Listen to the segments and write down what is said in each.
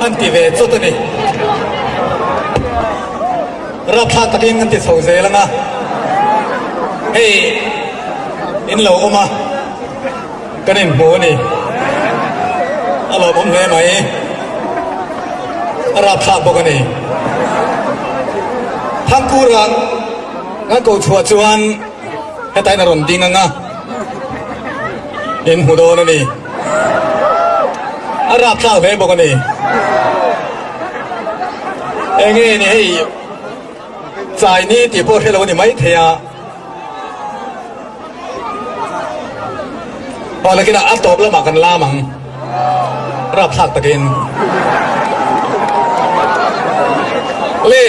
An ti ve chawt a ni. Rapthlak takin an ti chho zel ang a. Hei in lo awm a, kan inhmu a ni. A lawmawm hle mai. A rapthlak bawk a ni. Thangkura kan ko chhuah chuan hetain a rawn ding ang a, in hmu dawn a ni. A rapthlak hle bawk a ni. Enge ni hei chai ni tih pawh hre lo a ni maithei a. Aw nakinah a tawp lamah kan lam ang. Rapthlak takin. Le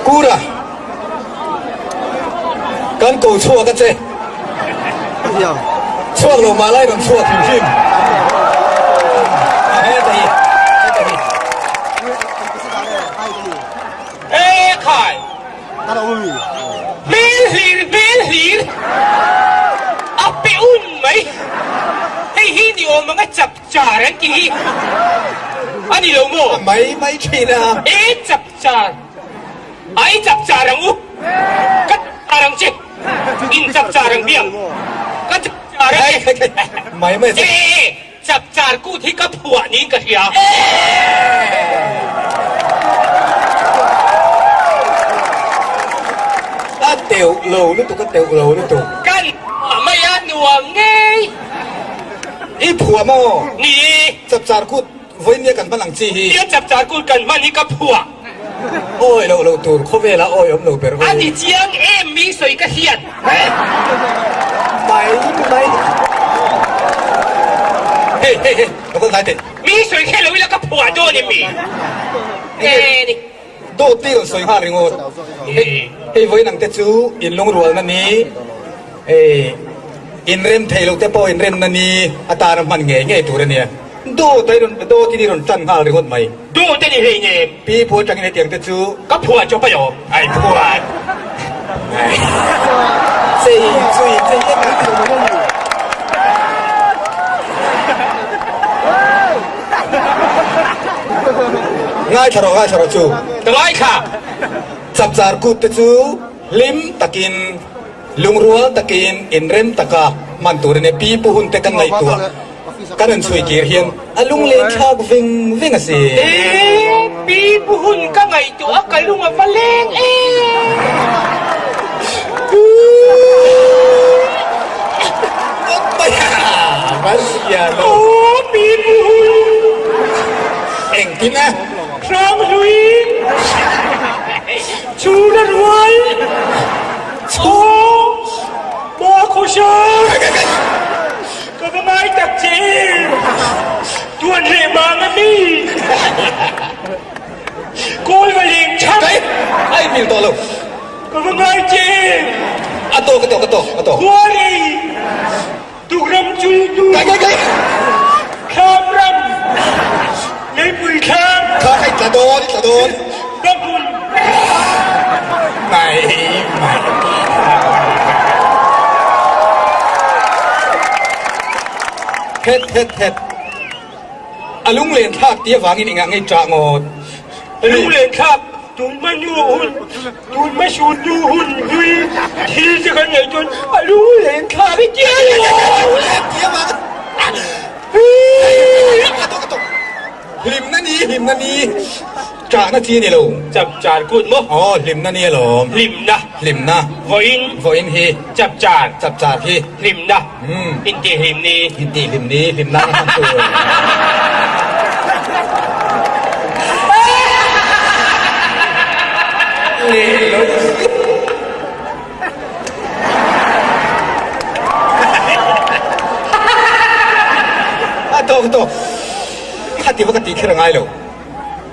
Kura kan ko chhuak a che. Chhuak lo mah lai rawn chhuak hrim hrim. Heta hi, heta hi. E khai! Hmel hlir hmel hlir a pe un mai. Hei hi ni awm anga chap char an tih hi a ni lo maw? A mai mai thin a. E chap char a i chap char ang u. Ka char ang che. In chap char ang biang. Ka chap char ang che. Mai mai che. E chap char kut hi ka phuah niin ka hria. A teuh lo lutuk a teuh lo lutuk. Kan phuah mai a nuam ngei. I phuah maw? Ni. Chap char kut Vawinia kan hman ang chi hi. Tia chapchar kul kan hman hi ka phuah. Awi loh loh tur khawvela awi awm lo ber A ni chiang em mi sawi ka hian. Mai mai. Hei hei hei lo kal hnai teh. Mi sawi khe lo ila ka phuah dawn em mi? Nge ni. Dawt te rawn sawi nghal ringawt. Hei hei vawiin ang te chu in lungrualna ni hei inrem thei loh te pawh inremna ni atana hman ngei ngei tur a nia. Dawt a i rawn dawt in i rawn tan nghal ringawt mai. Dawt a ni hlei nem. Pi phu atangin hetiang te chu. Ka phuah chawp a lawm. Ai phuah. Ai. Chei chui chei em em. Ngaithla rawh ngaithla rawh chu. Ka ngaithla. Chapchar kut te chu hlim takin lungrual takin inrem taka hman tur a ni. Pi pu hun te kan ngaihtuah. Kan rawn chhui kir hian a lunglen thlak veng veng a si. E, pi pu hun ka ngaihtuah a ka lung a va leng e. Aw pi pu hun. Engtin a? Hranghlui chhun a rual. Aw maw khawsang. Ka va ngai tak che tuan leh mang a mi kawl va leng chak Kai ai mil tawh lo ka va ngai che a tawk a tawk a tawk a tawk Khuari tukram chul tu Kai kai kai thlam ram leipui thlam Kha kai tla dawn tla dawn Babul Mai mai. Het het het. A lunglen thlak tih avangin engah ngei ṭah ngawt? A lunglen thlak tun hma nu hun, tun hma sun nu hun hlui thil te kan ngaih chuan a lunglen thlak i tia lo. Hlimna ni, hlimna ni. Ṭahna chi a ni lo. Chapchar kut maw? Aw, hlimna ni alawm. Hlimna. Hlimna. Vawiin. Vawiin hi. Chapchar. Chapchar hi. Hlimna. Umm. Intihhlim ni. Intihhlim ni, hlimna na hman tur. Leh lo. A tawk tawk. Khati va ka tih kher a ngai lo.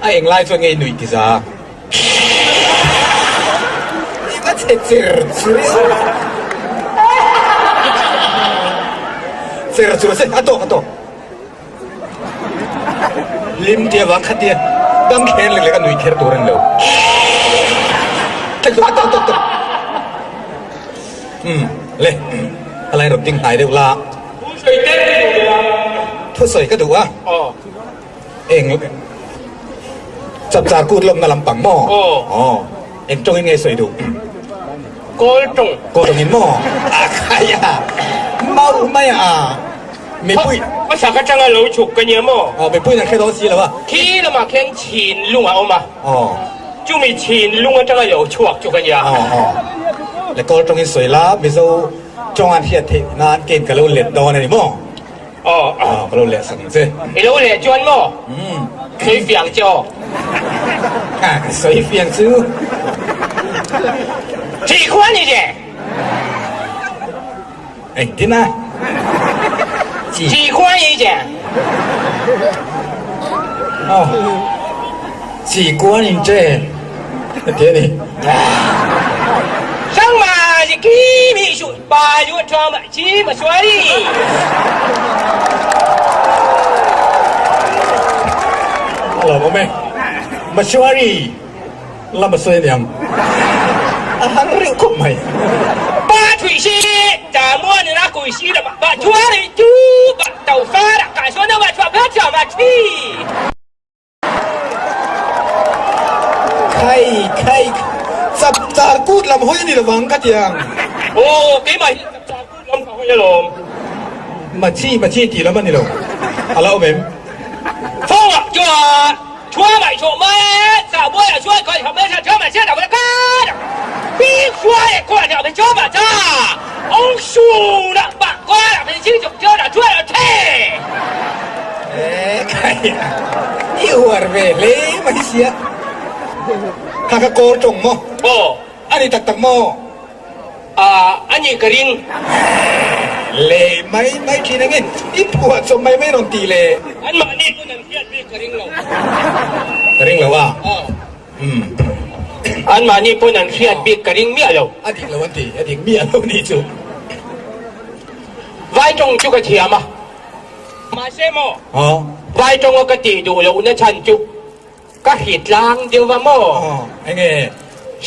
A eng lai chuan nge i nuih ti za? I va chhe cher chur i. Cher chur se a tawk a tawk. Hlim tia vang khatia dam kher lek lek a nui kher tur a ni lo. Thlek a tawk tawk tawk. Umm le a lai rawn ding hnai deuh la. Thusawi te ka duh a. Thusawi ka duh a. Aw. Eng chapchar kut lawmna lampang maw? Aw. Aw. Eng tawngin nge sawi duh? Kawl tawng. Kawl tawngin maw? A khai a. Mau mai a. Mipui. Hmasa ka tanga lo chhuk ka nia maw? Aw, mipui nan hre dawn si lo a. Khi lamah khian chhin lung a awm a. Aw. Chumi chhin lung atanga lo chhuak chu ka nia. Aw, aw. Le kawl tawngin sawi la, Mizo tawng an hriat theih nan kein ka lo let dawn a ni maw? Aw. Aw, ka lo leh sak ang che. I lo leh chuan maw? Umm. Sawi fiang che aw. Ha, ka sawi fiang chu. Thih khua ni che. Engtin a? Chi. Thih khua ni che. Aw. Chi kua ni che. Ti a ni. Sang ma chi ki mi su pa yu tha ma chi ma suai. A lawm awm e. Mashwari lama sawi a niang. A har reuh khawp mai. Pa thui si, ta muan in a kui si la ba chua ri chu ba tau fa ra ka suan na ba chua ba chua ma chi. Khai khai chap char kut lam hawi a ni lovang ka ti ang. Aw keimah hi chap char kut lam ka hawi alawm. Machi machi tih lam a ni lo. A la awm em? Thawngah chuan chhuah mai chhuah mai sa buaiah chuan khawi tham mai sa chhuah mai sia dah ka bik hruai khawi tham mai chhuah ma cha ong su na ba qua la mai chi chuk chua da chua da the. E khai a, i uar ve hle mai sia. Kha kha kawl tawng maw? Aw. A ni tak tak maw? A, a ni ka ring. Le mai mai thin ang e, i phuah chawp mai mai rawn tih le. An mahni pawn an hriat bik ka ring lo. Ka ring lo a? Aw. Umm. An mahni pawn an hriat bik ka ring miah lo. A dik lo an ti, a dik miah lo ni chu. Vai tawng chu ka thiam a. Mahse maw? Aw. Vai tawnga ka tih duh lohna chhan chu ka hri tlang deuh va maw? Aw, enge?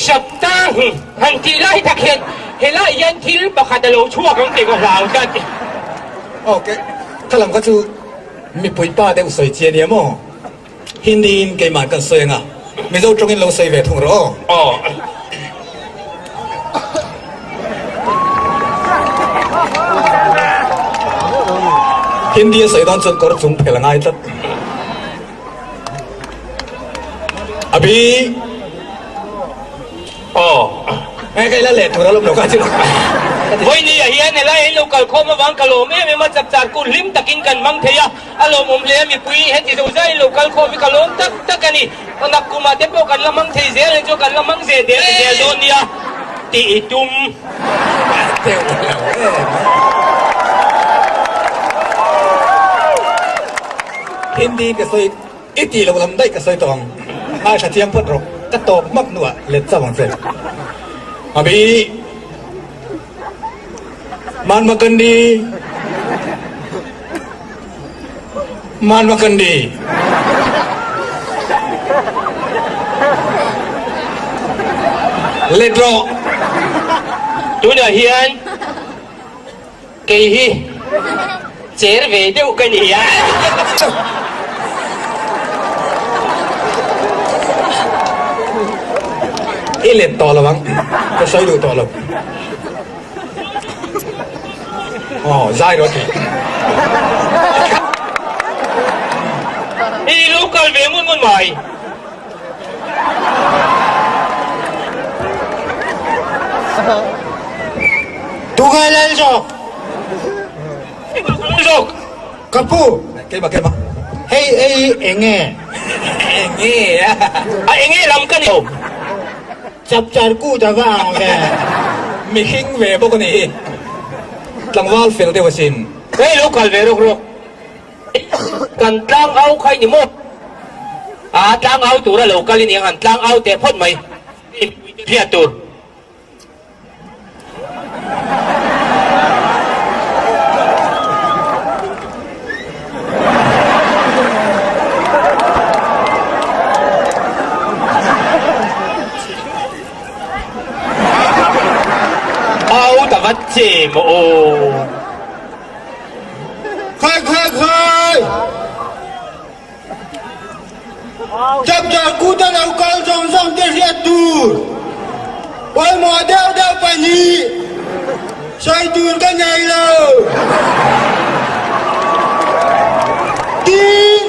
Saptang han tih lai tak hian helai hian thil pakhat a lo chhuak ang tih ka hlau tlat. Aw, ke ka lam kha chu mipui pa deuh sawi chi a nia maw? Hindi in keimah kan sawi anga Mizo tawngin lo sawi ve thung rawh aw. Aw. Hindi a sawi dawn chuan kawr chung phel a ngai tlat. Abhi. Aw. Ngai ka ila leh tur alawm lo ka chu. Vawiini ah hian helai in lo kal khawm avang ka lawm em em a, chapchar kut hlim takin kan hmang thei a, a lawmawm hle a mipui heti zo zai in lo kal khawm hi ka lawm tak tak a ni. Nak kumah te pawh kan la hmang thei zel ang chu kan la hmang zel der zel dawn nia tih i tum. Hindi ka sawi i tih loh lam daih ka sawi tawh ang. Ngaithla chiang phawt rawh ka tawp hmak hnuah let chauh ang che. Abi Mahatma Gandhi Mahatma Gandhi Let rawh. Tunah hian kei hi cher ve deuh ka ni a. I let tawh lo ang, ka sawi duh tawh lo. Aw, zai rawh ti. I lo kal ve ngun ngun mai. Tungai lal zawk. Lal zawk. Ka pu. Keimah keimah. Hei ei enge? Enge a? A enge lam ka ni lo. Chapchar kut a va ang ve. Mihring ve bawk a ni hi. Tlangval fel deuh asin. Hei lo kal ve rawk rawk. Kan tlang au khai ni maw? A tlang au tura lo kal i ni ang han tlang au teh phawt mai. Hriat tur. Au ta vat che maw aw. Khai khai khai! Chapchar Kuta lo kal zawng zawng te hriat tur pawimawh deuh deuh pahnih sawi tur ka nei lo. Tin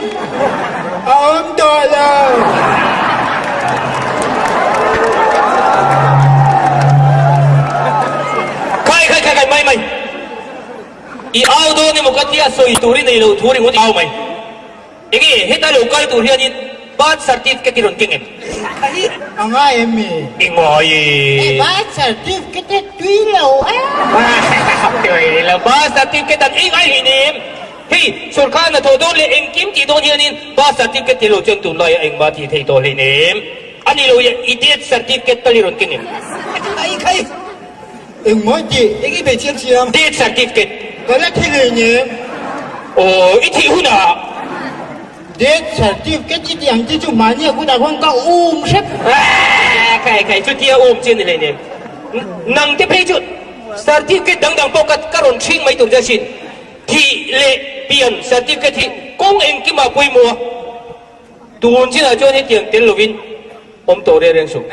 a awm tawh lo. Khai khai khai khai mai mai. I au dawn emaw ka tia sawi tur i nei lo thu ringawt i au mai. Enge heta lo kal tur hianin birth certificate i rawn keng em? A ngai em mi? I ngai e. Birth certificate tui lo a. Tui lo, birth certificate an ei ngai hlei nem. Hei sorkar hnathawh dawn leh engkim tih dawn hianin birth certificate ti lo chuan tunlaiah engmah tih theih tawh hlei nem. A ni lo i death certificate tal i rawn keng em? Khai khai. Engmaw tih? Eng i bei chiam chiam? Death certificate. Ka la thi lui nem. Aw, i thih hunah. Death certificate i tih ang chi chu mahni a kutah khuan ka um hrep. Khai khai, chutia um chi a ni hlei nem. Nang te phei chu certificate dang dang pawh ka ka rawn hring mai tur che asin. Thih leh pian certificate hi kawng engkimah pawimawh a. Tun chinah chuan hetiang tel lovin awm tawh reng reng suh.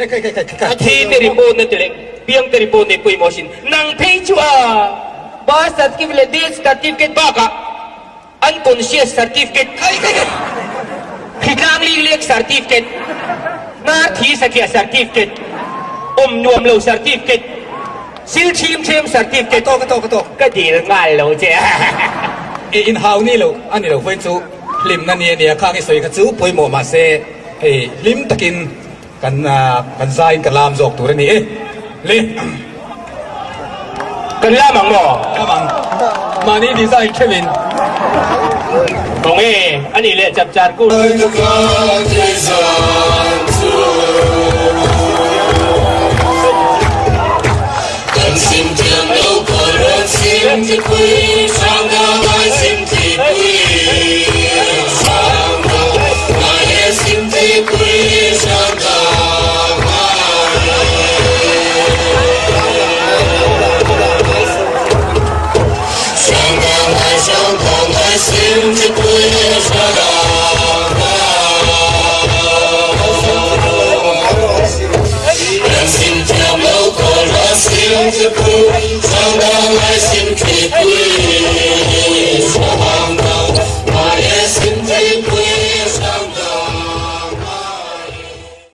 Thi te report na ti leh piang te report nei pawimawh asin. Nang phei chu a birth certificate leh death certificate bakah unconscious certificate, hritlang lilek certificate, hnar thi satliah certificate, awm nuam lo certificate, sil chhim them certificate ka dil nghal lo che. I inhau ni lo a ni lo vawiin chu. Hlimna ni a nia, khang i sawi kha chu pawimawh mahse hei hlim takin kan kan zaiin ka lam zawk tur a ni e. Le. Kan lam ang maw? Lam ang. Mahni design theuhin. Kawng e, a nih leh chapchar kut.